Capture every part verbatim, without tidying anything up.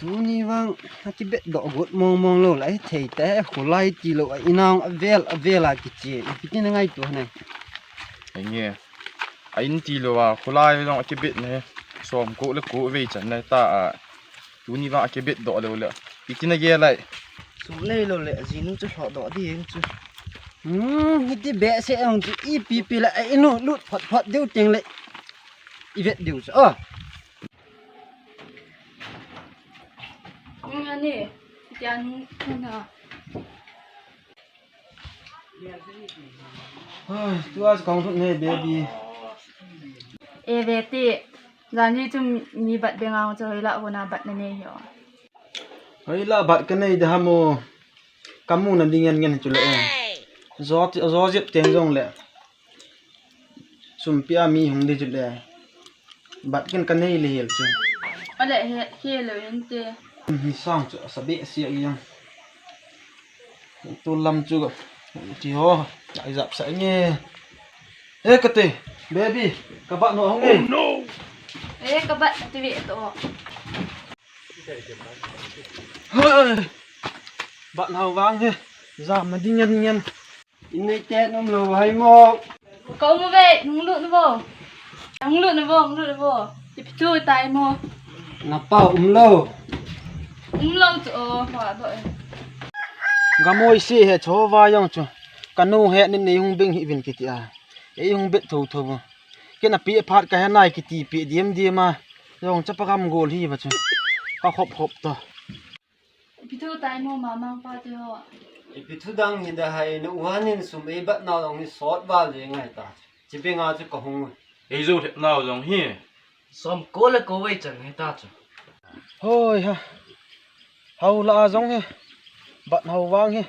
Tuni vang, akibet doh got mong mong lou lai, thei te, khulai tilou, a inang avel, avel a kiche, ipi tina ngaito ne. Enge, a in tilou a, khulai jong akibet ne, som ko le ko vei chan ne ta a. Tuni vang akibet doh lou le. Ipi tina gel lai. Sum nei lou le, jinu chu lhoh doh ding chu. Hmm, hiti behseh jong chu, ipi pi le, a inu lut phot phot diu teng le. I vet diu chu. Oh. Eng ani, tian huna. Ai, tua chu kong thut ne, baby. E ve ti, jan hi chu mi bat be ngang chu hoilah huna bat na nei hi o. Hoilah bat ka nei da ham o. Ka mu na ding ngen ngen chu le e. Zo ti, zo jep teng jong le. Sum pia mi hung di chu le. Bat ken ka nei le hel chu. Ale he, he lo in te. Ni sang chu asa behseh a yang. Tu lam chu ti ho. Ai jap sa nge. E ka te, baby, ka bat no hung e. E ka bat ti ve to. Hai. Bat nau vang he. Jam na ding ngen ngen. Inei te nom lou hai mo. Ka um ve, nung lut nu vo. Nung lut nu vo, nung lut nu vo. Ipi thu tai mo. Na pa um lou. Um lou chu o, hua bo e. Gamoi si he cho va jong chu. Ka nu he nin nei hung bing hi vin kiti a. Ei hung bet tho tho vo. Ken a pi a phat ka he nai kiti pi diam diam a. Jong chapa gam gol hi va chu. Ka khop khop to. Ipi thu tai mo mamang pa te ho. Ipi thu dang hi da hai na uhan in sum ei bat nau dong hi sot val le ngai ta. Chi pe nga chu ka hung. Ei zo thep nau dong hi. Som ko le ko vei chan hi ta chu. Hoi ha. Hau la jong hi. Bat hau vang hi.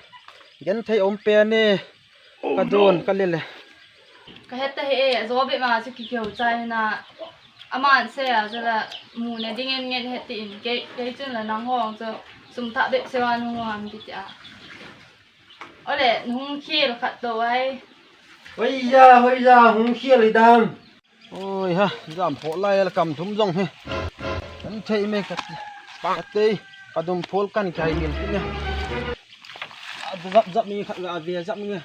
Gen thei om pe ne. Ka don ka le le. Ka het ta he e, zo be ma chu ki keu chai na. Aman se a jala mu na ding ngen ngen het ti in ke, ke chun la nang hong chu sum tha be se wa nu hong am ti a. Ole, hung khel khat to ai. Hoi ja, hoi ja, hung khel i dam. Oi ha, jam pho lai la kam thum jong he. Kan thei me ka, ka te, ka dum phol kan kai min ti ne. A zap zap mi khat la ve zap mi.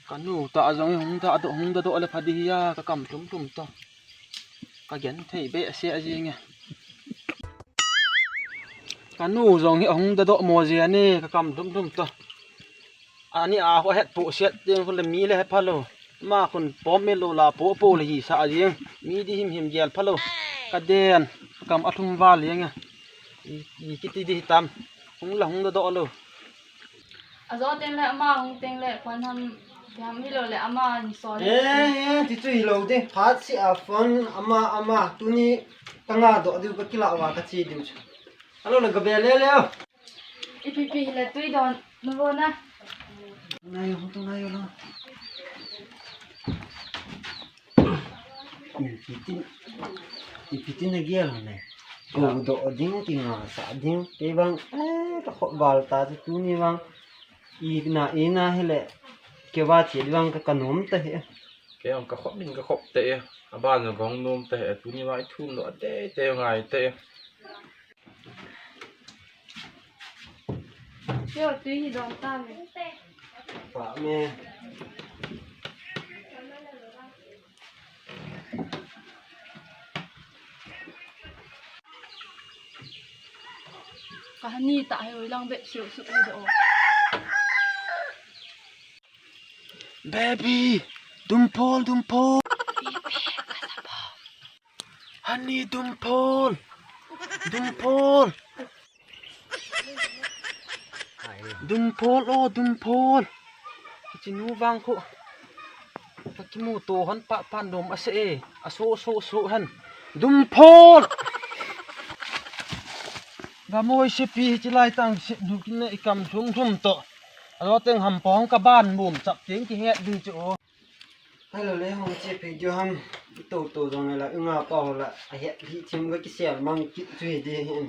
Ka nu ta jong hung ta do, hung da do le pha di hi a, ka kam thum thum to. Ka gen thei behseh a jing e. Ka nu jong hi hung da do mo je ani, ka kam thum thum to. Ani a ho het pu set ding khun le mi le he pha lo. Ma khun pom me lo la po po le hi sa jing. Mi di him him gel pha lo. Ka den, ka kam a thum val jing e. I, i kiti di hi tam. Hung la hung da do lo. A zo teng le ama hung teng le phone ham, ham hi lo le ama ni so le. Eh, eh, ti chu hi lo de. Phat si a phone ama, ama. Tuni ka nga do diu ka kila wa ka chi diu chu. Alo le ka be le le. Ipi pi hi le tui don nu vo na. Na yo, tu na yo lo. Ipi tin, ipi tin na gel ne. Ko do ding ti nga sa ding. Ke bang, eh, ka khop val ta chu tuni bang. I na, i na hele. Ke va che bang ka, ka nom ta he. Ke ang ka khop min ka khop te e. A ba no gong nom te he. Tuni bang i thum no te te ngai te. Yo, tui hi don ta me. Pa me. Ka hani ta he oi lang be siu su oi do. Baby, dum phol, dum phol. Hani dum phol. Dum phol. Dum phol o, dum phol. Chi nu vang khu. Ka kimu to han pa pa nom ase e. A so so so han. Dum phol. Gamoi se pi chi lai tang se du kin ne i kam thum thum to. A lo teng ham pong ka ban mum chap teng ki het ding chu o. Hello le hong che pe jo ham. Ito to jong la, nga pa ho la, a het hi thim ga kisel mang kit chu hi di hin.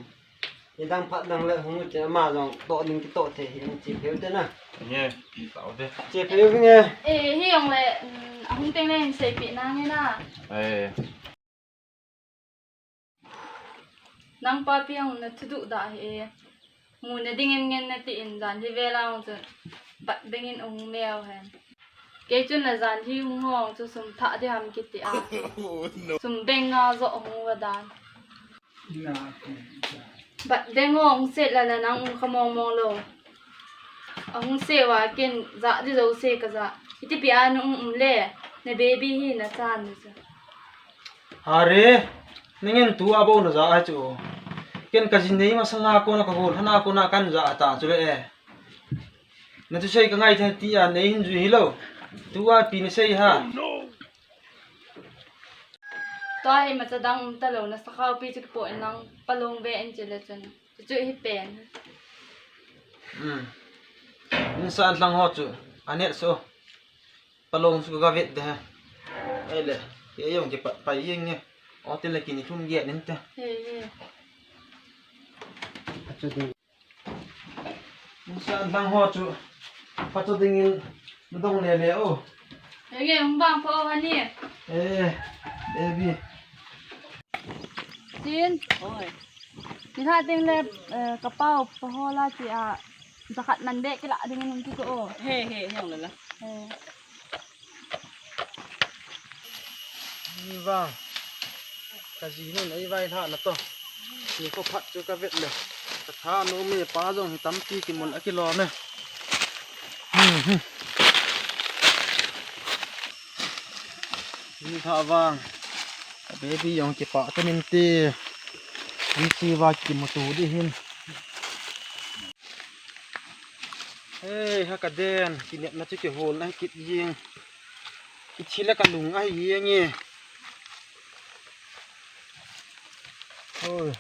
Ni dang phat dang le hung ti ama jong to ding kito the hi, chi pheu te na. Nge, ki tao te. Chi pheu nge. Eh, hi jong le, mm, a hung teng le hin sei pi na nge na. Eh. Nang papi hung na thudu da hi e. Mu na ding en ngen na ti in jan hi vela hung chu. Bat ding in ung meu hen. Kei chun na jan hi hung hong chu sum tha di ham kiti a. Sum beng nga zo hung va dan. Bat ding hung set la la nang ung kha mong mong lo. A hung se wa ken ja di zo se ka ja. Iti pi a nu um le. Na baby hi na chan ni chu. Are, ningen tu a bo na ja a chu. Ken ka jin nei masanga kona ka gol, hana kona kan ja ta chu le e. Na tu sei ka ngai the ti a nei hin ju hi lo. Tu a pi na sei ha. Tua hi macha dang um ta lo na sakhau pi chu kipo in lang palong ve en che le chun. Chu chu hi pen. Hmm. Min sa an thlang ho chu. Anet so. Palong su ka vet de. Ai le, ke yong ke pa, pa yeng nge. O te le kini thum ge nin te. He, he. Achu ding. Sa lang ho chu. Pa chu ding in dong le le o. He nge, hung bang pa o hani. Eh, baby. Chin. Oi. Ni ha ding le, eh, ka pau pa ho la chi a. Zakhat man de kila ding in hung ki ko o. He, he, yong le la. He. Ni vang. Ka ji nun ei vai lha na to. Ni ko phat chu ka vet le. Ka tha nu mi pa jong hi tampi ki mun a ki lo me. Ni tha vang. Ka baby jong ki pa ka min ti. Ni si va ki mu tu di hin. Hei, ha ka den, kinepna chu kihol na kit jing. Kithi le ka lung ahi jeng e. Hoi.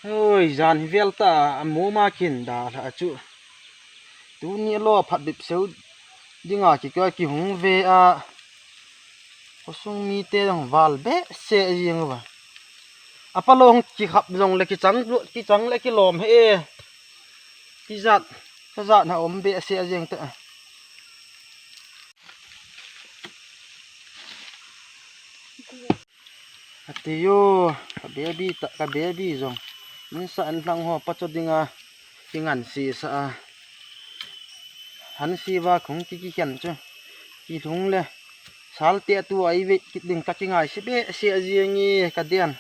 Hoi, jan hi vel ta, a mu ma kin da la chu. Tuni lo phat bip seu dinga ki ka ki hung ve a. Khosung mite jong val behseh jeng uva. A palong kikhap jong le kichang, kichang le kilom he e. Kijat, kajat na um behseh jeng te. Ati yo, ka baby ta, ka baby jong. Min sa an lang ho pa cho dinga. Kingan si sa a. Han si va khong ki ki khen chu. Ki lhung le. Sal te tu ai ve kit ding ka kingai si behseh jeng e ka den.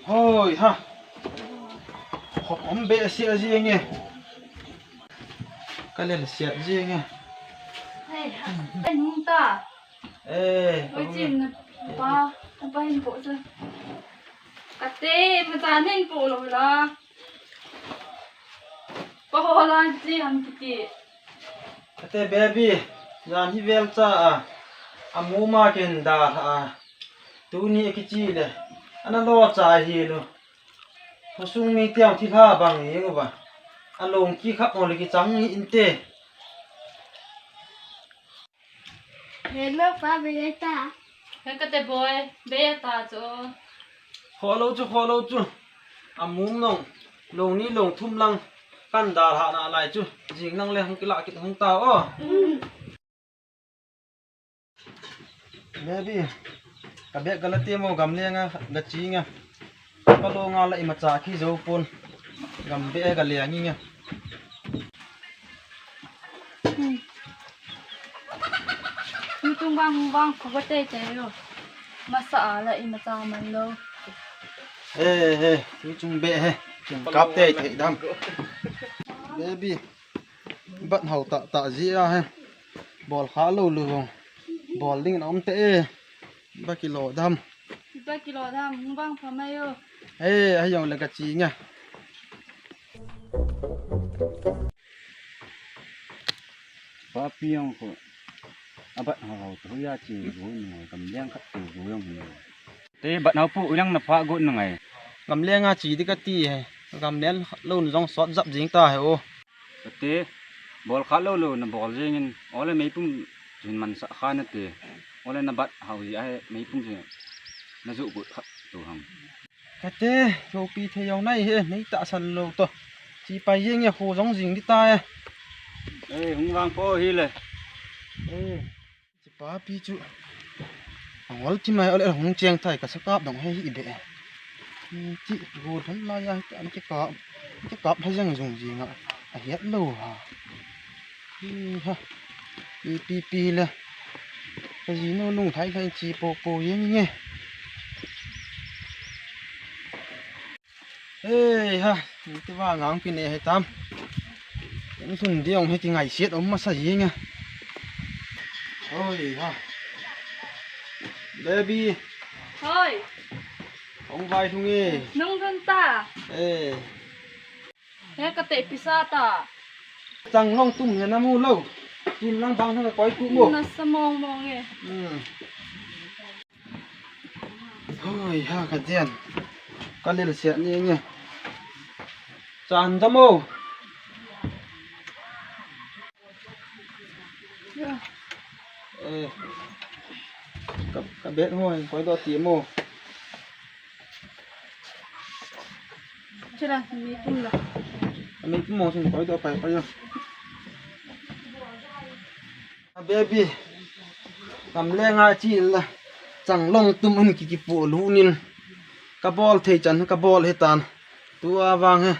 Hoi ha. Khop um behseh jeng e. Ka lel siat jeng e. Hei, hei, nung ta. Eh, oi, chin na pa, na pa hin po sa. Kate, ma cha nen po lo la. Pa ho la chi ham kiti. Kate baby, jan hi vel cha a. A mu ma ken da a. Tuni a kichi le. Ana lo cha hi lo. Khosung mi tiang thi lha bang jeng uva. A long ki khap mo le kichang ni inte. Hello, pa, be ta. He kate boy, be ta cho. Kho lo chu, kho lo chu. A mum nong, long ni long thum lang. Kan da ha na lai chu. Jing nang le hung kila kit hung ta o. Baby, ka bek ka la te mo gam le nga la chi nga. Ka lo nga la ima cha khi zo pon. Gam be ka le ngi nga. Tutung bang bang ko ba te te lo. Masa a la ima cha man lo. He he, tutung be he. Kap te te dam. Baby. Bat hau ta ta ji a he. Bol kha lo lu vong. Bol ding na um te e. Ba kilo dam. Ba kilo dam, hung bang pha mai o. E, a jong le ka chi nga. Papi jong ko. A bat hau hau to ya chi gu ni kam liang khat to gu jong ni. Te bat hau pu u jong na pha gu na ngai. Kam liang a chi di ka ti he. Gam len lou na jong sot jap jing ta he o. Kati, bol kha lou lou na bol jing in, ole meipum jin man sa kha na te. Ole na bat hau ji ahe meipum jin na ju bu kha tu hang. Kati, lo pi the jong nai he, nei ta san lou to. Chi pai jing e, ho jong jing di ta e. Eh, hung vang po hi le. Eh. Chi pa pi chu. Angol ti mai ole hung cheng thai ka sakap dong he hi be. Hmm, chi go thon la ya an chi kap. Chi kap ha jang jung ji nga. A hiat lo ha. Hmm, ha. Pi pi pi le. Ka ji no nung thai thai chi po po yeng nge. Hei ha, ti va ngang pi ne he tam. Eng thun diong he ti ngai siat om masa jing e. Hoi ha. Baby. Hoi. Ong vai thung e. Nung thun ta. Eh. He ka te pisa ta. Chang long tum he na mu lo. Kin lang bang thang koi tu mo. Na sa mong mong e. Hmm. Hoi ha ka dian. Ka lel siat ni nge. Chan da mo. Eh. Ka, ka bet hoi, koi do ti mo. Chila, mi tum la. Mi tum mo sin koi do pai pai yo. A baby. Kam le nga chi la. Chang long tum un ki ki pu lu nin. Ka bol thei chan ka bol he tan. Tu a vang he.